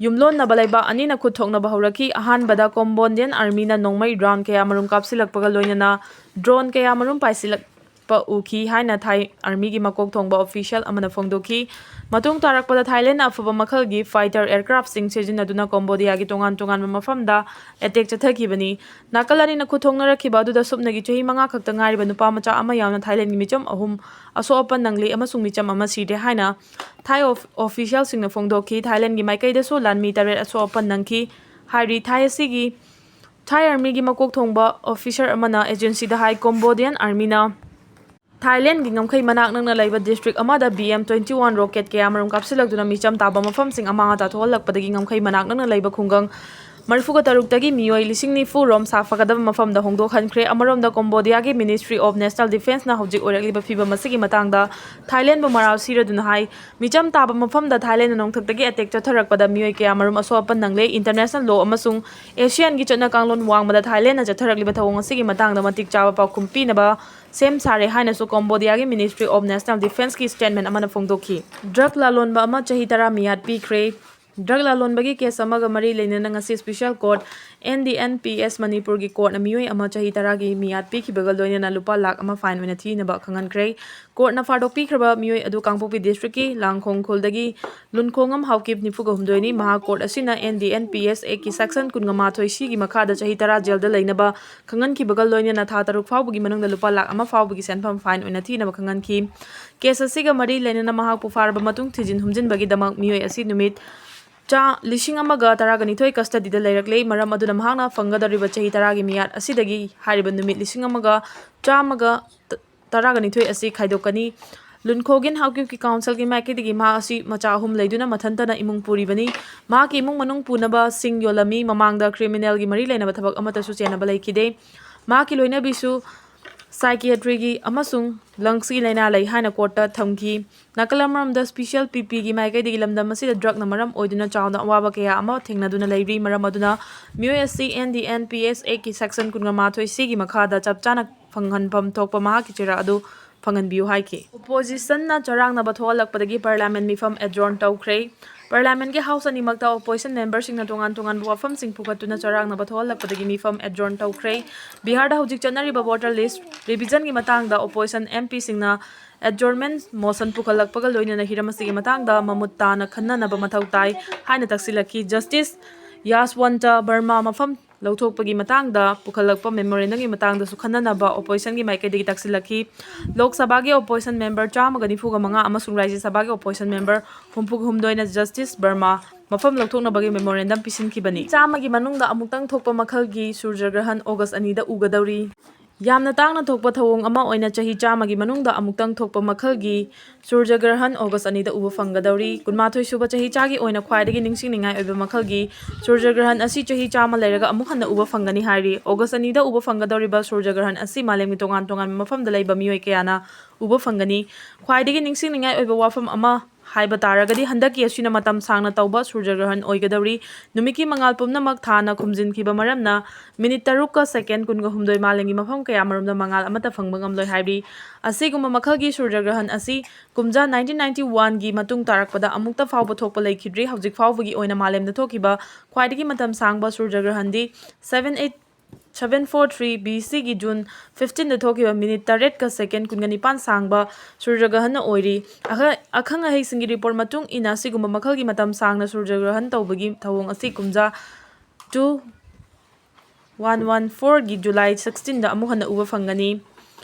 ꯌꯨꯝꯂꯣꯟꯅꯕ ꯂꯩꯕꯥꯛ ꯑꯅꯤꯅ ꯈꯨꯠ ꯊꯣꯛꯅꯕ ꯍꯧꯔꯛꯈꯤ꯫ ꯑꯍꯥꯟꯕꯗ ꯀꯣꯝꯕꯣꯟꯗꯤꯌꯟ ꯑꯥꯔꯃꯤꯅ ꯅꯣꯡꯃꯩ ꯔꯥꯎꯟ ꯀꯌꯥ ꯃꯔꯨꯝ ꯀꯥꯞꯁꯤꯜꯂꯛꯄꯒ ꯂꯣꯏꯅꯅ ꯗ꯭ꯔꯣꯟ ꯀꯌꯥ ꯃꯔꯨꯝ ꯄꯥꯏꯁꯤꯜꯂꯛꯄ ꯎꯈꯤ ꯍꯥꯏꯅ ꯊꯥꯏ ꯑꯥꯔꯃꯤꯒꯤ ꯃꯀꯣꯛ ꯊꯣꯡꯕ ꯑꯣꯐꯤꯁꯤꯌꯦꯜ ꯑꯃꯅ ꯐꯣꯡꯗꯣꯛꯈꯤ꯫ ꯃꯇꯨꯡ ꯇꯥꯔꯛꯄꯗ ꯊꯥꯏꯂꯦꯟꯗ ꯑꯐꯕ ꯃꯈꯜꯒꯤ ꯐꯥꯏꯇꯔ ꯑꯦꯌꯔꯀ꯭ꯔꯥꯐꯁꯤꯡ ꯁꯤꯖꯤꯟꯅꯗꯨꯅ ꯀꯣꯝꯕꯣꯗꯤꯌꯥꯒꯤ ꯇꯣꯉꯥꯟ ꯇꯣꯉꯥꯟꯕ ꯃꯐꯝꯗ ꯑꯦꯇꯦꯛ ꯆꯠꯊꯈꯤꯕꯅꯤ꯫ ꯅꯥꯀꯜ ꯑꯅꯤꯅ ꯈꯨꯠ ꯊꯣꯛꯅꯔꯛꯈꯤꯕ ꯑꯗꯨꯗ ꯁꯨꯞꯅꯒꯤ ꯆꯍꯤ ꯃꯉꯥ ꯈꯛꯇ ꯉꯥꯏꯔꯤꯕ ꯅꯨꯄꯥ ꯃꯆꯥ ꯑꯃ ꯌꯥꯎꯅ ꯊꯥꯏꯂꯦꯟꯒꯤ ꯃꯤꯆꯝ ꯑꯍꯨꯝ ꯑꯁꯣꯛ ꯑꯄꯟ ꯅꯪꯂꯤ ꯑꯃꯁꯨꯡ ꯃꯤꯆꯝ ꯑꯃ ꯁꯤꯔꯦ ꯍꯥꯏꯅ ꯊꯥꯏ ꯑꯣꯐ-, ꯑꯣꯐꯤꯁꯤꯌꯦꯜꯁꯤꯡꯅ ꯐꯣꯡꯗꯣꯛꯈꯤ꯫ ꯊꯥꯏꯂꯦꯟꯒꯤ ꯃꯥꯏꯀꯩꯗꯁꯨ ꯂꯥꯟꯃꯤ ꯇꯔꯦꯠ ꯑꯁꯣꯛ ꯑꯄꯟ ꯅꯪꯈꯤ ꯍꯥꯏꯔꯤ꯫ ꯊꯥꯏ ꯑꯁꯤꯒꯤ, ꯊꯥꯏ ꯑꯥꯔꯃꯤꯒꯤ ꯃꯀꯣꯛ ꯊꯣꯡꯕ ꯑꯣꯐꯤꯁꯔ ꯑꯃꯅ ꯑꯦꯖꯦꯟꯁꯤꯗ ꯍꯥꯏ, ꯀꯣꯝꯕꯣꯗꯤꯌꯟ ꯑꯥꯔꯃꯤꯅ ꯊꯥꯏꯂꯦꯟꯒꯤ ꯉꯝꯈꯩ ꯃꯅꯥꯛ ꯅꯛꯅ ꯂꯩꯕ ꯗꯤꯁꯇ꯭ꯔꯤꯛ ꯑꯃꯗ B M twenty one rocket ꯀꯌꯥ ꯃꯔꯨꯝ ꯀꯥꯞꯁꯤꯜꯂꯛꯇꯨꯅ ꯃꯤꯆꯝ ꯇꯥꯕ ꯃꯐꯝꯁꯤꯡ ꯑꯃꯥꯡ ꯑꯇꯥ ꯊꯣꯛꯍꯜꯂꯛꯄꯗꯒꯤ ꯉꯝꯈꯩ ꯃꯅꯥꯛ ꯅꯛꯅ ꯂꯩꯕ ꯈꯨꯡꯒꯪ ꯃꯔꯤꯐꯨꯒ ꯇꯔꯨꯛꯇꯒꯤ ꯃꯤꯑꯣꯏ ꯂꯤꯁꯤꯡ ꯅꯤꯐꯨ ꯔꯣꯝ ꯁꯥꯐꯒꯗꯕ ꯃꯐꯝꯗ ꯍꯣꯡꯗꯣꯛꯍꯟꯈ꯭ꯔꯦ꯫ ꯑꯃꯔꯣꯝꯗ ꯀꯣꯝꯕꯣꯗꯤꯌꯥꯒꯤ ꯃꯤꯅꯤꯁꯇ꯭ꯔꯤ ꯑꯣꯐ ꯅꯦꯁꯅꯦꯜ ꯗꯤꯐꯦꯟꯁꯅ ꯍꯧꯖꯤꯛ ꯑꯣꯏꯔꯛꯂꯤꯕ ꯐꯤꯚꯝ ꯑꯁꯤꯒꯤ ꯃꯇꯥꯡꯗ ꯊꯥꯏꯂꯦꯟꯕꯨ ꯃꯔꯥꯜ ꯁꯤꯔꯗꯨꯅ ꯍꯥꯏ, ꯃꯤꯆꯝ ꯇꯥꯕ ꯃꯐꯝꯗ ꯊꯥꯏꯂꯦꯟꯗ ꯅꯣꯡꯊꯛꯇꯒꯤ ꯑꯦꯇꯦꯛ ꯆꯠꯊꯔꯛꯄꯗ ꯃꯤꯑꯣꯏ ꯀꯌꯥ ꯃꯔꯨꯝ ꯑꯁꯣꯛ ꯑꯄꯟ ꯅꯪꯂꯦ꯫ ꯏꯟꯇꯔꯅꯦꯁꯅꯦꯜ ꯂꯣ ꯑꯃꯁꯨꯡ ꯑꯦꯁꯤꯌꯥꯟꯒꯤ ꯆꯠꯅ ꯀꯥꯡꯂꯣꯟ ꯋꯥꯡꯃꯗ ꯊꯥꯏꯂꯦꯟꯗ ꯆꯠꯊꯔꯛꯂꯤꯕ ꯊꯧꯑꯣꯡ ꯑꯁꯤꯒꯤ ꯃꯇꯥꯡꯗ ꯃꯇꯤꯛ ꯆꯥꯕ ꯄꯥꯎꯈꯨꯝ ꯄꯤꯅꯕ ꯁꯦꯝ ꯁꯥꯔꯦ ꯍꯥꯏꯅꯁꯨ ꯀꯣꯝꯕꯣꯗꯤꯌꯥꯒꯤ ꯃꯤꯅꯤꯁꯇ꯭ꯔꯤ ꯑꯣꯐ ꯅꯦꯁꯅꯦꯜ ꯗꯤꯐꯦꯟꯁꯀꯤ ꯁ꯭ꯇꯦꯠꯃꯦꯟ ꯑꯃꯅ ꯐꯣꯡꯗꯣꯛꯈꯤ꯫ ꯗ꯭ꯔꯒ ꯂꯥꯂꯣꯟꯕ ꯑꯃ ꯆꯍꯤ ꯇꯔꯥ ꯃꯤꯌꯥꯠ ꯄꯤꯈ꯭ꯔꯦ꯫ ꯗ꯭ꯔꯒ ꯂꯥꯂꯣꯟꯕꯒꯤ ꯀꯦꯁ ꯑꯃꯒ ꯃꯔꯤ ꯂꯩꯅꯅ ꯉꯁꯤ special court, and D P S ꯑꯦꯁ, ꯃꯅꯤꯄꯨꯔꯒꯤ ꯀꯣꯔꯠꯅ ꯃꯤꯑꯣꯏ ꯑꯃ ꯆꯍꯤ ꯇꯔꯥꯒꯤ ꯃꯤꯌꯥꯠ ꯄꯤꯈꯤꯕꯒ ꯂꯣꯏꯅꯅ ꯂꯨꯄꯥ ꯂꯥꯈ ꯑꯃ ꯐꯥꯏꯟ ꯑꯣꯏꯅ ꯊꯤꯅꯕ ꯈꯪꯍꯟꯈ꯭ꯔꯦ꯫ ꯀꯣꯔꯠꯅ ꯐꯥꯗꯣꯛꯄꯤꯈ꯭ꯔꯕ ꯃꯤꯑꯣꯏ ꯑꯗꯨ ꯀꯥꯡꯄꯣꯛꯄꯤ ꯗꯤꯁꯇ꯭ꯔꯤꯛꯀꯤ ꯂꯥꯡꯈꯣꯡ ꯈꯨꯜꯗꯒꯤ ꯂꯨꯟꯈꯣꯡꯉꯝ ꯍꯥꯎꯀꯤꯞ ꯅꯤꯐꯨꯒ ꯍꯨꯝꯗꯣꯏꯅꯤ꯫ ꯃꯍꯥꯛ ꯀꯣꯔꯠ ꯑꯁꯤꯅ ꯑꯦꯟ ꯗꯤ ꯑꯦꯟ ꯄꯤ ꯑꯦꯁ ꯑꯦꯛꯀꯤ ꯁꯦꯛꯁꯟ ꯀꯨꯟꯒ ꯃꯥꯊꯣꯏ ꯁꯤꯒꯤ ꯃꯈꯥꯗ ꯆꯍꯤ ꯇꯔꯥ ꯖꯦꯜꯗ ꯂꯩꯅꯕ ꯈꯪꯍꯟꯈꯤꯕꯒ ꯂꯣꯏꯅꯅ ꯊꯥ ꯇꯔꯨꯛ ꯐꯥꯎꯕꯒꯤ ꯃꯅꯨꯡꯗ ꯂꯨꯄꯥ ꯂꯥꯈ ꯑꯃ ꯐꯥꯎꯕꯒꯤ ꯁꯦꯟꯐꯝ ꯐꯥꯏꯟ ꯑꯣꯏꯅ ꯊꯤꯅꯕ ꯈꯪꯍꯟꯈꯤ꯫ ꯀꯦꯁ ꯑꯁꯤꯒ ꯃꯔꯤ ꯂꯩꯅꯅ ꯃꯍꯥꯛꯄꯨ ꯐꯥꯔꯕ ꯃꯇꯨꯡ ꯊꯤꯖꯤꯟ ꯍꯨꯝꯖꯤꯟꯕꯒꯤꯗꯃꯛ ꯃꯤꯑꯣꯏ ꯑꯁꯤ ꯅꯨꯃꯤꯠ ꯆꯥ-, ꯂꯤꯁꯤꯡ ꯑꯃꯒ ꯇꯔꯥꯒ ꯅꯤꯊꯣꯏ ꯀꯁꯇꯗꯤꯗ ꯂꯩꯔꯛꯂꯦ꯫ ꯃꯔꯝ ꯑꯗꯨꯅ ꯃꯍꯥꯛꯅ ꯐꯪꯒꯗꯧꯔꯤꯕ ꯆꯍꯤ ꯇꯔꯥꯒꯤ ꯃꯤꯌꯥꯠ ꯑꯁꯤꯗꯒꯤ ꯍꯥꯏꯔꯤꯕ ꯅꯨꯃꯤꯠ ꯂꯤꯁꯤꯡ ꯑꯃꯒ ꯆꯥꯝꯃꯒ ꯇꯔꯥꯒ ꯅꯤꯊꯣꯏ ꯑꯁꯤ ꯈꯥꯏꯗꯣꯛꯀꯅꯤ꯫ ꯂꯨꯟꯈꯣꯒꯤꯟ ꯍꯥꯎꯀꯤꯞꯀꯤ ꯀꯥꯎꯟꯁꯤꯜꯒꯤ ꯃꯥꯏꯀꯩꯗꯒꯤ ꯃꯍꯥꯛ ꯑꯁꯤ ꯃꯆꯥ ꯑꯍꯨꯝ ꯂꯩꯗꯨꯅ ꯃꯊꯟꯇꯅ ꯏꯃꯨꯡ ꯄꯨꯔꯤꯕꯅꯤ꯫ ꯃꯍꯥꯛꯀꯤ ꯏꯃꯨꯡ ꯃꯅꯨꯡ ꯄꯨꯅꯕ ꯁꯤꯡ ꯌꯣꯜꯂꯝꯃꯤ꯫ ꯃꯃꯥꯡꯗ ꯀ꯭ꯔꯤꯃꯤꯅꯦꯜꯒꯤ ꯃꯔꯤ ꯂꯩꯅꯕ ꯊꯕꯛ ꯑꯃꯠꯇꯁꯨ ꯆꯦꯟꯅꯕ ꯂꯩꯈꯤꯗꯦ꯫ ꯃꯍꯥꯛꯀꯤ ꯂꯣꯏꯅꯕꯤꯁꯨ ꯁꯥꯏꯀꯤꯌꯥꯇ꯭ꯔꯤꯒꯤ ꯑꯃꯁꯨꯡ ꯂꯪꯁꯀꯤ ꯂꯥꯏꯅꯥ ꯂꯩ ꯍꯥꯏꯅ ꯀꯣꯔꯠꯇ ꯊꯝꯈꯤ꯫ ꯅꯥꯀꯜ ꯑꯃꯔꯣꯝꯗ ꯁ꯭ꯄꯤꯁꯦꯜ ꯄꯤ ꯄꯤꯒꯤ ꯃꯥꯏꯀꯩꯗꯒꯤ ꯂꯝꯗꯝ ꯑꯁꯤꯗ ꯗ꯭ꯔꯒꯅ ꯃꯔꯝ ꯑꯣꯏꯗꯨꯅ ꯆꯥꯎꯅ ꯑꯋꯥꯕ ꯀꯌꯥ ꯑꯃ ꯊꯦꯡꯅꯗꯨꯅ ꯂꯩꯔꯤ꯫ ꯃꯔꯝ ꯑꯗꯨꯅ ꯃꯤꯑꯣꯏ ꯑꯁꯤ ꯑꯦꯟ ꯗꯤ ꯑꯦꯟ ꯄꯤ ꯑꯦꯁ ꯑꯦꯛꯀꯤ ꯁꯦꯛꯁꯟ ꯀꯨꯟꯃꯉꯥ ꯃꯥꯊꯣꯏ ꯁꯤꯒꯤ ꯃꯈꯥꯗ ꯆꯞ ꯆꯥꯅ ꯐꯪꯍꯟꯐꯝ ꯊꯣꯛꯄ ꯃꯍꯥꯛꯀꯤ ꯆꯦꯔꯥ ꯑꯗꯨ ꯐꯪꯍꯟꯕꯤꯌꯨ ꯍꯥꯏꯈꯤ꯫ ꯑꯣꯄꯣꯖꯤꯁꯟꯅ ꯆꯔꯥꯡꯅꯕ ꯊꯣꯛꯍꯜꯂꯛꯄꯗꯒꯤ ꯄꯥꯔꯂꯤꯌꯥꯃꯦꯟ ꯃꯤꯐꯝ ꯑꯦꯗꯖꯣꯔꯟ ꯇꯧꯈ꯭ꯔꯦ꯫ ꯄꯥꯔꯂꯤꯌꯥꯃꯦꯟꯒꯤ ꯍꯥꯎꯁ ꯑꯅꯤꯃꯛꯇ ꯑꯣꯄꯣꯖꯤꯁꯟ ꯃꯦꯝꯕꯔꯁꯤꯡꯅ ꯇꯣꯉꯥꯟ ꯇꯣꯉꯥꯟꯕ ꯋꯥꯐꯝꯁꯤꯡ ꯄꯨꯈꯠꯇꯨꯅ ꯆꯔꯥꯡꯅꯕ ꯊꯣꯛꯍꯜꯂꯛꯄꯗꯒꯤ ꯃꯤꯐꯝ ꯑꯦꯗꯖꯣꯔꯟ ꯇꯧꯈ꯭ꯔꯦ꯫ ꯕꯤꯍꯥꯔꯗ ꯍꯧꯖꯤꯛ ꯆꯠꯅꯔꯤꯕ ꯚꯣꯇꯔ ꯂꯤꯁ ꯔꯤꯚꯤꯖꯟꯒꯤ ꯃꯇꯥꯡꯗ ꯑꯣꯄꯣꯖꯤꯁꯟ ꯑꯦꯝ ꯄꯤꯁꯤꯡꯅ ꯑꯦꯗꯖꯣꯔꯟꯃꯦꯟ ꯃꯣꯁꯟ ꯄꯨꯈꯠꯂꯛꯄꯒ ꯂꯣꯏꯅꯅ ꯍꯤꯔꯝ ꯑꯁꯤꯒꯤ ꯃꯇꯥꯡꯗ ꯃꯃꯨꯠ ꯇꯥꯅ ꯈꯟꯅꯅꯕ ꯃꯊꯧ ꯇꯥꯏ ꯍꯥꯏꯅ ꯇꯛꯁꯤꯜꯂꯛꯈꯤ꯫ ꯖꯁꯇꯤꯁ ꯌꯥꯁꯋꯟꯇ ꯕꯔꯃꯥ ꯃꯐꯝ ꯂꯧꯊꯣꯛꯄꯒꯤ ꯃꯇꯥꯡꯗ ꯄꯨꯈꯠꯂꯛꯄ ꯃꯦꯃꯣꯔꯦꯟꯗꯝꯒꯤ ꯃꯇꯥꯡꯗꯁꯨ ꯈꯟꯅꯅꯕ ꯑꯣꯄꯣꯖꯤꯁꯟꯒꯤ ꯃꯥꯏꯀꯩꯗꯒꯤ ꯇꯛꯁꯤꯜꯂꯛꯈꯤ꯫ ꯂꯣꯛ ꯁꯚꯥꯒꯤ ꯑꯣꯄꯣꯖꯤꯁꯟ ꯃꯦꯝꯕꯔ ꯆꯥꯝꯃꯒ ꯅꯤꯐꯨꯒ ꯃꯉꯥ ꯑꯃꯁꯨꯡ ꯔꯥꯖ꯭ꯌ ꯁꯚꯥꯒꯤ ꯑꯣꯄꯣꯖꯤꯁꯟ ꯃꯦꯝꯕꯔ ꯍꯨꯝꯐꯨꯒ ꯍꯨꯝꯗꯣꯏꯅ ꯖꯁꯇꯤꯁ ꯕꯔꯃꯥ ꯃꯐꯝ ꯂꯧꯊꯣꯛꯅꯕꯒꯤ ꯃꯦꯃꯣꯔꯦꯟꯗꯝ ꯄꯤꯁꯤꯟꯈꯤꯕꯅꯤ꯫ ꯆꯥꯝꯃꯒꯤ ꯃꯅꯨꯡꯗ ꯑꯃꯨꯛꯇꯪ ꯊꯣꯛꯄ ꯃꯈꯜꯒꯤ ꯁꯨꯔꯖꯒ꯭ꯔꯍꯟ ꯑꯣꯒꯁ ꯑꯅꯤꯗ ꯎꯒꯗꯧꯔꯤ꯫ ꯌꯥꯝꯅ ꯇꯥꯡꯅ ꯊꯣꯛꯄ ꯊꯧꯑꯣꯡ ꯑꯃ ꯑꯣꯏꯅ ꯆꯍꯤ ꯆꯥꯝꯃꯒꯤ ꯃꯅꯨꯡꯗ ꯑꯃꯨꯛꯇꯪ ꯊꯣꯛꯄ ꯃꯈꯜꯒꯤ ꯁꯨꯔꯖꯒ꯭ꯔꯍꯟ ꯑꯣꯒꯁ ꯑꯅꯤꯗ ꯎꯕ ꯐꯪꯒꯗꯧꯔꯤ꯫ ꯀꯨꯟꯃꯥꯊꯣꯏ ꯁꯨꯕ ꯆꯍꯤꯆꯥꯒꯤ ꯑꯣꯏꯅ ꯈ꯭ꯋꯥꯏꯗꯒꯤ ꯅꯤꯡꯁꯤꯡꯅꯤꯡꯉꯥꯏ ꯑꯣꯏꯕ ꯃꯈꯜꯒꯤ ꯁꯨꯔꯖꯒ꯭ꯔꯍꯟ ꯑꯁꯤ ꯆꯍꯤ ꯆꯥꯝꯃ ꯂꯩꯔꯒ ꯑꯃꯨꯛ ꯍꯟꯅ ꯎꯕ ꯐꯪꯒꯅꯤ ꯍꯥꯏꯔꯤ꯫ ꯑꯣꯒꯁ ꯑꯅꯤꯗ ꯎꯕ ꯐꯪꯒꯗꯧꯔꯤꯕ ꯁꯨꯔꯖꯒ꯭ꯔꯍꯟ ꯑꯁꯤ ꯃꯥꯂꯦꯝꯒꯤ ꯇꯣꯉꯥꯟ ꯇꯣꯉꯥꯟꯕ ꯃꯐꯝꯗ ꯂꯩꯕ ꯃꯤꯑꯣꯏ ꯀꯌꯥꯅ ꯎꯕ ꯐꯪꯒꯅꯤ꯫ ꯈ꯭ꯋꯥꯏꯗꯒꯤ ꯅꯤꯡꯁꯤꯡꯅꯤꯡꯉꯥꯏ ꯑꯣꯏꯕ ꯋꯥꯐꯝ ꯑꯃ ꯍꯥꯏꯕ ꯇꯥꯔꯒꯗꯤ, ꯍꯟꯗꯛꯀꯤ ꯑꯁꯤꯅ ꯃꯇꯝ ꯁꯥꯡꯅ ꯇꯧꯕ ꯁꯨꯔꯖꯒ꯭ꯔꯍꯟ ꯑꯣꯏꯒꯗꯧꯔꯤ꯫ ꯅꯨꯃꯤꯠꯀꯤ ꯃꯉꯥꯜ ꯄꯨꯝꯅꯃꯛ ꯊꯥꯅ ꯈꯨꯝꯖꯤꯟꯈꯤꯕ ꯃꯔꯝꯅ, ꯃꯤꯅꯤꯠ ꯇꯔꯨꯛꯀ ꯁꯦꯀꯦꯟ ꯀꯨꯟꯒ ꯍꯨꯝꯗꯣꯏ ꯃꯥꯂꯦꯝꯒꯤ ꯃꯐꯝ ꯀꯌꯥꯃꯔꯣꯝꯗ ꯃꯉꯥꯜ ꯑꯃꯠꯇ ꯐꯪꯕ ꯉꯝꯂꯣꯏ ꯍꯥꯏꯔꯤ꯫ ꯑꯁꯤꯒꯨꯝꯕ ꯃꯈꯜꯒꯤ ꯁꯨꯔꯖꯒ꯭ꯔꯍꯟ ꯑꯁꯤ ꯀꯨꯝꯖꯥ ꯅꯥꯏꯟꯇꯤꯟ ꯅꯥꯏꯟꯇꯤ ꯋꯥꯟꯒꯤ ꯃꯇꯨꯡ ꯇꯥꯔꯛꯄꯗ ꯑꯃꯨꯛꯇ ꯐꯥꯎꯕ ꯊꯣꯛꯄ ꯂꯩꯈꯤꯗ꯭ꯔꯤ꯫ ꯍꯧꯖꯤꯛ ꯐꯥꯎꯕꯒꯤ ꯑꯣꯏꯅ ꯃꯥꯂꯦꯝꯗ ꯊꯣꯛꯈꯤꯕ ꯈ꯭ꯋꯥꯏꯗꯒꯤ ꯃꯇꯝ ꯁꯥꯡꯕ ꯁꯨꯔꯖꯒ꯭ꯔꯍꯟꯗꯤ seven eight seven four three B C ꯒꯤ ꯖꯨꯟ fifteenꯗ ꯊꯣꯛꯈꯤꯕ ꯃꯤꯅꯤꯠ ꯇꯔꯦꯠꯀ ꯁꯦꯀꯦꯟ ꯀꯨꯟꯒ ꯅꯤꯄꯥꯟ ꯁꯥꯡꯕ ꯁꯨꯔꯖꯒ꯭ꯔꯍꯟ ꯑꯣꯏꯔꯤ꯫ ꯑꯈ-, ꯑꯈꯪ ꯑꯍꯩꯁꯤꯡꯒꯤ ꯔꯤꯄꯣꯔꯠ ꯃꯇꯨꯡ ꯏꯟꯅ, ꯑꯁꯤꯒꯨꯝꯕ ꯃꯈꯜꯒꯤ ꯃꯇꯝ ꯁꯥꯡꯅ ꯁꯨꯔꯖꯒ꯭ꯔꯍꯟ ꯇꯧꯕꯒꯤ ꯊꯧꯑꯣꯡ ꯑꯁꯤ ꯀꯨꯝꯖꯥ two one one fourꯒꯤ ꯖꯨꯂꯥꯏ sixteenꯗ ꯑꯃꯨꯛ ꯍꯟꯅ ꯎꯕ ꯐꯪꯒꯅꯤ꯫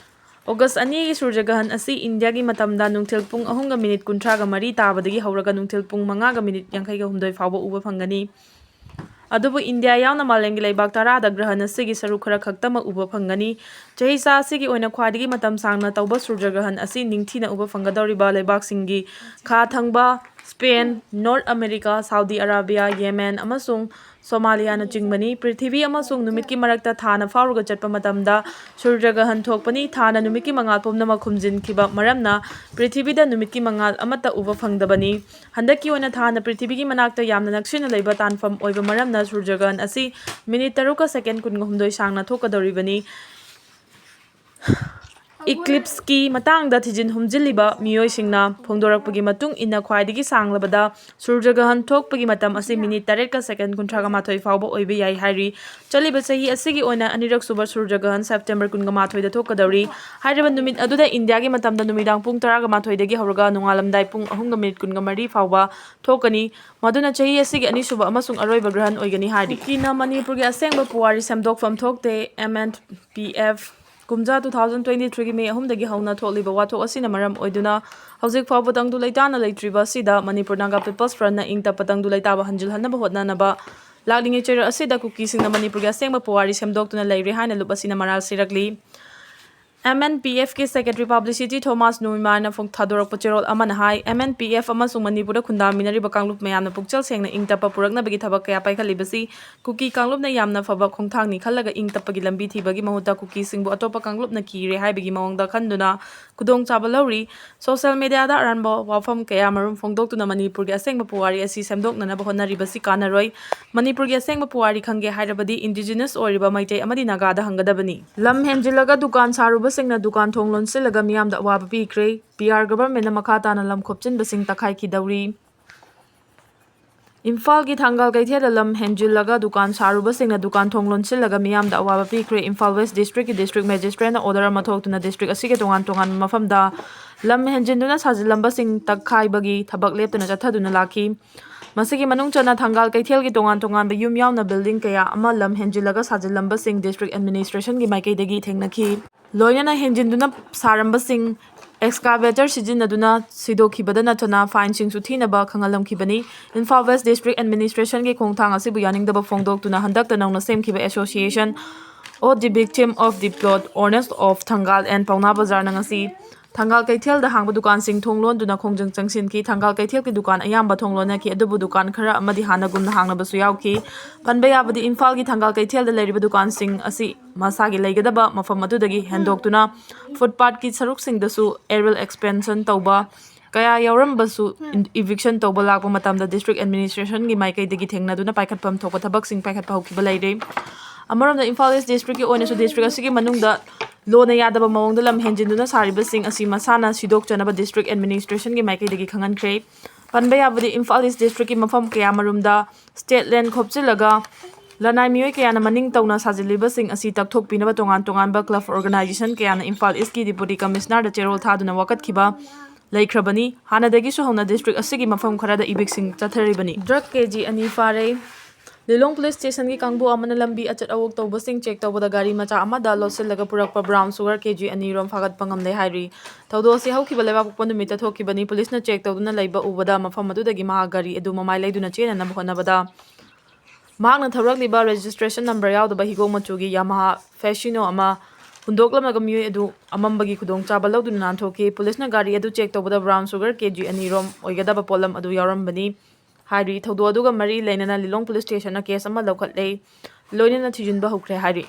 ꯑꯣꯒꯁ ꯑꯅꯤꯒꯤ ꯁꯨꯔꯖꯒ꯭ꯔꯍꯟ ꯑꯁꯤ ꯏꯟꯗꯤꯌꯥꯒꯤ ꯃꯇꯝꯗ ꯅꯨꯡꯊꯤꯜ ꯄꯨꯡ ꯑꯍꯨꯝꯒ ꯃꯤꯅꯤꯠ ꯀꯨꯟꯊ꯭ꯔꯥꯒ ꯃꯔꯤ ꯇꯥꯕꯗꯒꯤ ꯍꯧꯔꯒ ꯅꯨꯡꯊꯤꯜ ꯄꯨꯡ ꯃꯉꯥꯒ ꯃꯤꯅꯤꯠ ꯌꯥꯡꯈꯩꯒ ꯍꯨꯝꯗꯣꯏ ꯐꯥꯎꯕ ꯎꯕ ꯐꯪꯒꯅꯤ꯫ ꯑꯗꯨꯕꯨ ꯏꯟꯗꯤꯌꯥ ꯌꯥꯎꯅ ꯃꯥꯂꯦꯝꯒꯤ ꯂꯩꯕꯥꯛ ꯇꯔꯥꯗ ꯒ꯭ꯔꯍꯟ ꯑꯁꯤꯒꯤ ꯁꯔꯨꯛ ꯈꯔ ꯈꯛꯇꯃꯛ ꯎꯕ ꯐꯪꯒꯅꯤ꯫ ꯆꯍꯤ ꯆꯥ ꯑꯁꯤꯒꯤ ꯑꯣꯏꯅ ꯈ꯭ꯋꯥꯏꯗꯒꯤ ꯃꯇꯝ ꯁꯥꯡꯅ ꯇꯧꯕ ꯁꯨꯔꯖ ꯒ꯭ꯔꯍꯟ ꯑꯁꯤ ꯅꯤꯡꯊꯤꯅ ꯎꯕ ꯐꯪꯒꯗꯧꯔꯤꯕ ꯂꯩꯕꯥꯛꯁꯤꯡꯒꯤ ꯈꯥ ꯊꯪꯕ Spain, North America, Saudi Arabia, Yemen ꯑꯃꯁꯨꯡ ꯁꯣꯃꯥꯂꯤꯌꯥꯅꯆꯤꯡꯕꯅꯤ꯫ ꯄ꯭ꯔꯤꯊꯤꯕꯤ ꯑꯃꯁꯨꯡ ꯅꯨꯃꯤꯠꯀꯤ ꯃꯔꯛꯇ ꯊꯥꯅ ꯐꯥꯎꯔꯒ ꯆꯠꯄ ꯃꯇꯝꯗ ꯁꯨꯔꯖ ꯒ꯭ꯔꯍꯟ ꯊꯣꯛꯄꯅꯤ꯫ ꯊꯥꯅ ꯅꯨꯃꯤꯠꯀꯤ ꯃꯉꯥꯜ ꯄꯨꯝꯅꯃꯛ ꯈꯨꯝꯖꯤꯟꯈꯤꯕ ꯃꯔꯝꯅ ꯄ꯭ꯔꯤꯊꯤꯕꯤꯗ ꯅꯨꯃꯤꯠꯀꯤ ꯃꯉꯥꯜ ꯑꯃꯠꯇ ꯎꯕ ꯐꯪꯗꯕꯅꯤ꯫ ꯍꯟꯗꯛꯀꯤ ꯑꯣꯏꯅ ꯊꯥꯅ ꯄ꯭ꯔꯤꯊꯤꯕꯤꯒꯤ ꯃꯅꯥꯛꯇ ꯌꯥꯝꯅ ꯅꯛꯁꯤꯟꯅ ꯂꯩꯕ ꯇꯥꯟꯐꯝ ꯑꯣꯏꯕ ꯃꯔꯝꯅ ꯁꯨꯔꯖ ꯒ꯭ꯔꯍꯟ ꯑꯁꯤ ꯃꯤꯅꯤꯠ ꯇꯔꯨꯛꯀ ꯁꯦꯀꯦꯟ ꯀꯨꯟꯍꯨꯝꯗꯣꯏ ꯁꯥꯡꯅ ꯊꯣꯛꯀꯗꯧꯔꯤꯕꯅꯤ꯫ ꯏꯀ꯭ꯂꯤꯞꯁꯀꯤ ꯃꯇꯥꯡꯗ ꯊꯤꯖꯤꯟ ꯍꯨꯝꯖꯤꯜꯂꯤꯕ ꯃꯤꯑꯣꯏꯁꯤꯡꯅ ꯐꯣꯡꯗꯣꯔꯛꯄꯒꯤ ꯃꯇꯨꯡ ꯏꯟꯅ ꯈ꯭ꯋꯥꯏꯗꯒꯤ ꯁꯥꯡꯂꯕꯗ ꯁꯨꯔꯖ ꯒ꯭ꯔꯍꯟ ꯊꯣꯛꯄꯒꯤ ꯃꯇꯝ ꯑꯁꯤ ꯃꯤꯅꯤꯠ ꯇꯔꯦꯠꯀ ꯁꯦꯀꯦꯟ ꯀꯨꯟꯊ꯭ꯔꯥꯒ ꯃꯥꯊꯣꯏ ꯐꯥꯎꯕ ꯑꯣꯏꯕ ꯌꯥꯏ ꯍꯥꯏꯔꯤ꯫ ꯆꯠꯂꯤꯕ ꯆꯍꯤ ꯑꯁꯤꯒꯤ ꯑꯣꯏꯅ ꯑꯅꯤꯔꯛ ꯁꯨꯕ ꯁꯨꯔꯖ ꯒ꯭ꯔꯍꯟ ꯁꯦꯞꯇꯦꯝꯕꯔ ꯀꯨꯟꯒ ꯃꯥꯊꯣꯏꯗ ꯊꯣꯛꯀꯗꯧꯔꯤ꯫ ꯍꯥꯏꯔꯤꯕ ꯅꯨꯃꯤꯠ ꯑꯗꯨꯗ ꯏꯟꯗꯤꯌꯥꯒꯤ ꯃꯇꯝꯗ ꯅꯨꯃꯤꯗꯥꯡ ꯄꯨꯡ ꯇꯔꯥꯒ ꯃꯥꯊꯣꯏꯗꯒꯤ ꯍꯧꯔꯒ ꯅꯣꯡꯉꯥꯜꯂꯝꯗꯥꯏ ꯄꯨꯡ ꯑꯍꯨꯝꯒ ꯃꯤꯅꯤꯠ ꯀꯨꯟꯒ ꯃꯔꯤ ꯐꯥꯎꯕ ꯊꯣꯛꯀꯅꯤ꯫ ꯃꯗꯨꯅ ꯆꯍꯤ ꯑꯁꯤꯒꯤ ꯑꯅꯤꯁꯨꯕ ꯑꯃꯁꯨꯡ ꯑꯔꯣꯏꯕ ꯒ꯭ꯔꯍꯟ ꯑꯣꯏꯒꯅꯤ ꯍꯥꯏꯔꯤ꯫ ꯀꯨꯀꯤꯅ ꯃꯅꯤꯄꯨꯔꯒꯤ ꯑꯁꯦꯡꯕ ꯄꯨꯋꯥꯔꯤ ꯁꯦꯝꯗꯣꯛꯐꯝ ꯊꯣꯛꯇꯦ, ꯑꯦꯝ ꯑꯦꯟ ꯄꯤ ꯑꯦꯐ꯫ ꯀꯨꯝꯖꯥ two thousand twenty three ꯒꯤ May ꯑꯍꯨꯝꯗꯒꯤ ꯍꯧꯅ ꯊꯣꯛꯂꯤꯕ ꯋꯥꯊꯣꯛ ꯑꯁꯤꯅ ꯃꯔꯝ ꯑꯣꯏꯗꯨꯅ ꯍꯧꯖꯤꯛ ꯐꯥꯎꯕ ꯇꯪꯗꯨ ꯂꯩꯇꯥꯅ ꯂꯩꯇ꯭ꯔꯤꯕ ꯑꯁꯤꯗ ꯃꯅꯤꯄꯨꯔ ꯅꯥꯒꯥ ꯄꯤꯄꯜꯁ ꯐ꯭ꯔꯟꯠꯅ ꯏꯪ ꯇꯞꯄ ꯇꯪꯗꯨ ꯂꯩꯇꯥꯕ ꯍꯟꯖꯤꯜꯍꯟꯅꯕ ꯍꯣꯠꯅꯅꯕ ꯂꯥꯛꯂꯤꯉꯩ ꯆꯩꯔꯛ ꯑꯁꯤꯗ ꯀꯨꯀꯤꯁꯤꯡꯅ ꯃꯅꯤꯄꯨꯔꯒꯤ ꯑꯁꯦꯡꯕ ꯄꯨꯋꯥꯔꯤ ꯁꯦꯝꯗꯣꯛꯇꯨꯅ ꯂꯩꯔꯦ ꯍꯥꯏꯅ ꯂꯨꯞ ꯑꯁꯤꯅ ꯃꯔꯥꯜ ꯁꯤꯔꯛꯂꯤ꯫ ꯑꯦꯝ ꯑꯦꯟ ꯄꯤ ꯑꯦꯐꯀꯤ ꯁꯦꯀ꯭ꯔꯦꯇꯔꯤ ꯄꯕ꯭ꯂꯤꯁꯤꯇꯤ ꯊꯣꯃꯥꯁ ꯅꯨꯃꯤꯃꯥꯅ ꯐꯣꯡ-, ꯊꯥꯗꯣꯔꯛꯄ ꯆꯦꯔꯣꯜ ꯑꯃꯅ ꯍꯥꯏ, ꯑꯦꯝ ꯑꯦꯟ ꯄꯤ ꯑꯦꯐ ꯑꯃꯁꯨꯡ ꯃꯅꯤꯄꯨꯔꯗ ꯈꯨꯟꯗꯥꯃꯤꯟꯅꯔꯤꯕ ꯀꯥꯡꯂꯨꯞ ꯃꯌꯥꯝꯅ ꯄꯨꯛꯆꯦꯜ ꯁꯦꯡꯅ ꯏꯪ ꯇꯞꯄ ꯄꯨꯔꯛꯅꯕꯒꯤ ꯊꯕꯛ ꯀꯌꯥ ꯄꯥꯏꯈꯠꯂꯤꯕꯁꯤ ꯀꯨꯀꯤ ꯀꯥꯡꯂꯨꯞꯅ ꯌꯥꯝꯅ ꯐꯕ ꯈꯣꯡꯊꯥꯡꯅꯤ ꯈꯜꯂꯒ ꯏꯪ ꯇꯞꯄꯒꯤ ꯂꯝꯕꯤ ꯊꯤꯕꯒꯤ ꯃꯍꯨꯠꯇ ꯀꯨꯀꯤꯁꯤꯡꯕꯨ ꯑꯇꯣꯞꯄ ꯀꯥꯡꯂꯨꯞꯅ ꯀꯤꯔꯦ ꯍꯥꯏꯕꯒꯤ ꯃꯑꯣꯡꯗ ꯈꯟꯗꯨꯅ ꯈꯨꯗꯣꯡꯆꯥꯕ ꯂꯧꯔꯤ꯫ ꯁꯣꯁꯤꯌꯦꯜ ꯃꯤꯗꯤꯌꯥꯗ ꯑꯔꯥꯟꯕ ꯋꯥꯐꯝ ꯀꯌꯥꯃꯔꯨꯝ ꯐꯣꯡꯗꯣꯛꯇꯨꯅ ꯃꯅꯤꯄꯨꯔꯒꯤ ꯑꯁꯦꯡꯕ ꯄꯨꯋꯥꯔꯤ ꯑꯁꯤ ꯁꯦꯝꯗꯣꯛꯅꯅꯕ ꯍꯣꯠꯅꯔꯤꯕꯁꯤ ꯀꯥꯟꯅꯔꯣꯏ꯫ ꯃꯅꯤꯄꯨꯔꯒꯤ ꯑꯁꯦꯡꯕ ꯄꯨꯋꯥꯔꯤ ꯈꯪꯒꯦ ꯍꯥꯏꯔꯕꯗꯤ ꯏꯟꯗꯤꯖꯤꯅꯁ ꯑꯣꯏꯔꯤꯕ ꯃꯩꯇꯩ ꯑꯃꯗꯤ ꯅꯥꯒꯥꯗ ꯍꯪꯒꯗꯕꯅꯤ꯫ ꯂꯝ ꯍꯦꯟꯖꯤꯜꯂꯒ ꯗꯨꯀꯥꯟ ꯁꯥꯔꯨꯕꯁꯤꯡꯅ ꯗꯨꯀꯥꯟ ꯊꯣꯡ ꯂꯣꯟꯁꯤꯜꯂꯒ ꯃꯤꯌꯥꯝꯗ ꯑꯋꯥꯕ ꯄꯤꯈ꯭ꯔꯦ꯫ ꯄꯤ ꯑꯥꯔ ꯒꯚꯔꯟꯃꯦꯟꯠꯅ ꯃꯈꯥ ꯇꯥꯅ ꯂꯝ ꯈꯣꯞꯆꯤꯟꯕꯁꯤꯡ ꯇꯛꯈꯥꯏꯈꯤꯗꯧꯔꯤ꯫ ꯏꯝꯐꯥꯜꯒꯤ ꯊꯪꯒꯥꯜ ꯀꯩꯊꯦꯜꯗ ꯂꯝ ꯍꯦꯟꯖꯤꯜꯂꯒ ꯗꯨꯀꯥꯟ ꯁꯥꯔꯨꯕꯁꯤꯡꯅ ꯗꯨꯀꯥꯟ ꯊꯣꯡ ꯂꯣꯟꯁꯤꯜꯂꯒ ꯃꯤꯌꯥꯝꯗ ꯑꯋꯥꯕ ꯄꯤꯈ꯭ꯔꯦ꯫ ꯏꯝꯐꯥꯜ ꯋꯦꯁ ꯗꯤꯁꯇ꯭ꯔꯤꯛꯀꯤ ꯗꯤꯁꯇ꯭ꯔꯤꯛ ꯃꯦꯖꯤꯁꯇ꯭ꯔꯦꯠꯅ ꯑꯣꯔꯗꯔ ꯑꯃ ꯊꯣꯛꯇꯨꯅ ꯗꯤꯁꯇ꯭ꯔꯤꯛ ꯑꯁꯤꯒꯤ ꯇꯣꯉꯥꯟ ꯇꯣꯉꯥꯟꯕ ꯃꯐꯝꯗ ꯂꯝ ꯍꯦꯟꯖꯤꯟꯗꯨꯅ ꯁꯥꯖꯤꯜꯂꯝꯕꯁꯤꯡ ꯇꯛꯈꯥꯏꯕꯒꯤ ꯊꯕꯛ ꯂꯦꯞꯇꯅ ꯆꯠꯊꯗꯨꯅ ꯂꯥꯛꯈꯤ꯫ ꯃꯁꯤꯒꯤ ꯃꯅꯨꯡ ꯆꯟꯅ ꯊꯪꯒꯥꯜ ꯀꯩꯊꯦꯜꯒꯤ ꯇꯣꯉꯥꯟ ꯇꯣꯉꯥꯟꯕ ꯌꯨꯝ ꯌꯥꯎꯅ ꯕꯤꯜꯗꯤꯡ ꯀꯌꯥ ꯑꯃ ꯂꯝ ꯍꯦꯟꯖꯤꯜꯂꯒ ꯁꯥꯖꯤꯜꯂꯝꯕꯁꯤꯡ ꯗꯤꯁꯇ꯭ꯔꯤꯛ ꯑꯦꯗꯃꯤꯅꯤꯁꯇ꯭ꯔꯦꯁꯟꯒꯤ ꯃꯥꯏꯀꯩꯗꯒꯤ ꯊꯦꯡꯅꯈꯤ꯫ ꯂꯣꯏꯅꯅ ꯍꯦꯟꯖꯤꯟꯗꯨꯅ ꯁꯥꯔꯝꯕꯁꯤꯡ excavator ꯁꯤꯖꯤꯟꯅꯗꯨꯅ ꯁꯤꯗꯣꯛꯈꯤꯕꯗ ꯅꯠꯇꯅ fine ꯁꯤꯡꯁꯨ ꯊꯤꯅꯕ ꯈꯪꯍꯜꯂꯝꯈꯤꯕꯅꯤ꯫ ꯏꯝꯐꯥꯜ West District Administration ꯒꯤ ꯈꯣꯡꯊꯥꯡ ꯑꯁꯤꯕꯨ ꯌꯥꯅꯤꯡꯗꯕ ꯐꯣꯡꯗꯣꯛꯇꯨꯅ ꯍꯟꯗꯛꯇ ꯅꯧꯅ ꯁꯦꯝꯈꯤꯕ Association of the Victim of the Plot Owners of Thangal and Paona Bazar ꯅ ꯉꯁꯤ ꯊꯪꯒꯥꯜ ꯀꯩꯊꯦꯜꯗ ꯍꯥꯡꯕ ꯗꯨꯀꯥꯟꯁꯤꯡ ꯊꯣꯡ ꯂꯣꯟꯗꯨꯅ ꯈꯣꯡꯖꯪ ꯆꯪꯁꯤꯟꯈꯤ꯫ ꯊꯪꯒꯥꯜ ꯀꯩꯊꯦꯜꯒꯤ ꯗꯨꯀꯥꯟ ꯑꯌꯥꯝꯕ ꯊꯣꯡ ꯂꯣꯟꯅꯈꯤ, ꯑꯗꯨꯕꯨ ꯗꯨꯀꯥꯟ ꯈꯔ ꯑꯃꯗꯤ ꯍꯥꯟꯅꯒꯨꯝꯅ ꯍꯥꯡꯅꯕꯁꯨ ꯌꯥꯎꯈꯤ꯫ ꯄꯟꯕ ꯌꯥꯕꯗꯤ, ꯏꯝꯐꯥꯜꯒꯤ ꯊꯪꯒꯥꯜ ꯀꯩꯊꯦꯜꯗ ꯂꯩꯔꯤꯕ ꯗꯨꯀꯥꯟꯁꯤꯡ ꯑꯁꯤ ꯃꯁꯥꯒꯤ ꯂꯩꯒꯗꯕ ꯃꯐꯝ ꯑꯗꯨꯗꯒꯤ ꯍꯦꯟꯗꯣꯛꯇꯨꯅ ꯐꯨꯠꯄꯥꯠꯀꯤ ꯁꯔꯨꯛꯁꯤꯡꯗꯁꯨ aerial expansion ꯇꯧꯕ ꯀꯌꯥ ꯌꯥꯎꯔꯝꯕꯁꯨ, eviction ꯇꯧꯕ ꯂꯥꯛꯄ ꯃꯇꯝꯗ District Administration ꯒꯤ ꯃꯥꯏꯀꯩꯗꯒꯤ ꯊꯦꯡꯅꯗꯨꯅ ꯄꯥꯏꯈꯠꯐꯝ ꯊꯣꯛꯄ ꯊꯕꯛꯁꯤꯡ ꯄꯥꯏꯈꯠꯄ ꯍꯧꯈꯤꯕ ꯂꯩꯔꯦ꯫ ꯑꯃꯔꯣꯝꯗ, ꯏꯝꯐꯥꯜ East District ꯀꯤ ꯑꯣꯏꯅꯁꯨ district ꯑꯁꯤꯒꯤ ꯃꯅꯨꯡꯗ ꯂꯣꯟꯅ ꯌꯥꯗꯕ ꯃꯑꯣꯡꯗ ꯂꯝ ꯍꯦꯟꯖꯤꯟꯗꯨꯅ ꯁꯥꯔꯤꯕꯁꯤꯡ ꯑꯁꯤ ꯃꯁꯥꯅ ꯁꯤꯗꯣꯛꯆꯅꯕ District Administration ꯒꯤ ꯃꯥꯏꯀꯩꯗꯒꯤ ꯈꯪꯍꯟꯈ꯭ꯔꯦ꯫ ꯄꯟꯕ ꯌꯥꯕꯗꯤ, ꯏꯝꯐꯥꯜ East District ꯀꯤ ꯃꯐꯝ ꯀꯌꯥꯃꯔꯨꯝꯗ state land ꯈꯣꯞꯆꯤꯜꯂꯒ ꯂꯅꯥꯏ ꯃꯤꯑꯣꯏ ꯀꯌꯥꯅ ꯃꯅꯤꯡ ꯇꯧꯅ ꯁꯥꯖꯤꯜꯂꯤꯕꯁꯤꯡ ꯑꯁꯤ ꯇꯛꯊꯣꯛꯄꯤꯅꯕ ꯇꯣꯉꯥꯟ ꯇꯣꯉꯥꯟꯕ club organization ꯀꯌꯥꯅ ꯏꯝꯐꯥꯜ East ꯀꯤ Deputy Commissioner ꯗ ꯆꯦꯔꯣꯜ ꯊꯥꯗꯨꯅ ꯋꯥꯀꯠꯈꯤꯕ ꯂꯩꯈ꯭ꯔꯕꯅꯤ꯫ ꯍꯥꯟꯅꯗꯒꯤꯁꯨ ꯍꯧꯅ district ꯑꯁꯤꯒꯤ ꯃꯐꯝ ꯈꯔꯗ eviction ꯆꯠꯊꯔꯤꯕꯅꯤ꯫ Drug ꯀꯦ ꯖꯤ ꯑꯅꯤ ꯐꯥꯔꯦ꯫ ꯂꯤꯂꯣꯡ Police Station ꯒꯤ ꯀꯥꯡꯕꯨ ꯑꯃꯅ ꯂꯝꯕꯤ ꯑꯆꯠ ꯑꯋꯣꯛ ꯇꯧꯕꯁꯤꯡ check ꯇꯧꯕꯗ ꯒꯥꯔꯤ ꯃꯆꯥ ꯑꯃꯗ ꯂꯣꯠꯁꯤꯜꯂꯒ ꯄꯨꯔꯛꯄ brown sugar ꯀꯦ ꯖꯤ ꯑꯅꯤ ꯔꯣꯝ ꯐꯥꯒꯠꯄ ꯉꯝꯂꯦ ꯍꯥꯏꯔꯤ꯫ ꯊꯧꯗꯣꯛ ꯑꯁꯤ ꯍꯧꯈꯤꯕ ꯂꯩꯕꯥꯛꯄꯣꯛꯄ ꯅꯨꯃꯤꯠꯇ ꯊꯣꯛꯈꯤꯕꯅꯤ꯫ Police ꯅ check ꯇꯧꯗꯨꯅ ꯂꯩꯕ ꯎꯕꯗ ꯃꯐꯝ ꯑꯗꯨꯗꯒꯤ ꯃꯍꯥꯛ ꯒꯥꯔꯤ ꯑꯗꯨ ꯃꯃꯥꯏ ꯂꯩꯗꯨꯅ ꯆꯦꯟꯅꯅꯕ ꯍꯣꯠꯅꯕꯗ ꯃꯍꯥꯛꯅ ꯊꯧꯔꯛꯂꯤꯕ registration number ꯌꯥꯎꯗꯕ ꯍꯤꯒꯣꯛ ꯃꯆꯨꯒꯤ Yamaha Fascino ꯑꯃ ꯍꯨꯟꯗꯣꯛꯂꯝꯂꯒ ꯃꯤꯑꯣꯏ ꯑꯗꯨ ꯑꯃꯝꯕꯒꯤ ꯈꯨꯗꯣꯡꯆꯥꯕ ꯂꯧꯗꯨꯅ ꯅꯥꯟꯊꯣꯛꯈꯤ꯫ Police ꯅ ꯒꯥꯔꯤ ꯑꯗꯨ check ꯇꯧꯕꯗ brown sugar ꯀꯦ ꯖꯤ ꯑꯅꯤ ꯔꯣꯝ ꯑꯣꯏꯒꯗꯕ ꯄꯣꯠꯂꯝ ꯑꯗꯨ ꯌꯥꯎꯔꯝꯕꯅꯤ ꯍꯥꯏꯔꯤ꯫ ꯊꯧꯗꯣꯛ ꯑꯗꯨꯒ ꯃꯔꯤ ꯂꯩꯅꯅ ꯂꯤꯂꯣꯡ Police Station ꯅ case ꯑꯃ ꯂꯧꯈꯠꯂꯦ, ꯂꯣꯏꯅꯅ ꯊꯤꯖꯤꯟꯕ ꯍꯧꯈ꯭ꯔꯦ ꯍꯥꯏꯔꯤ꯫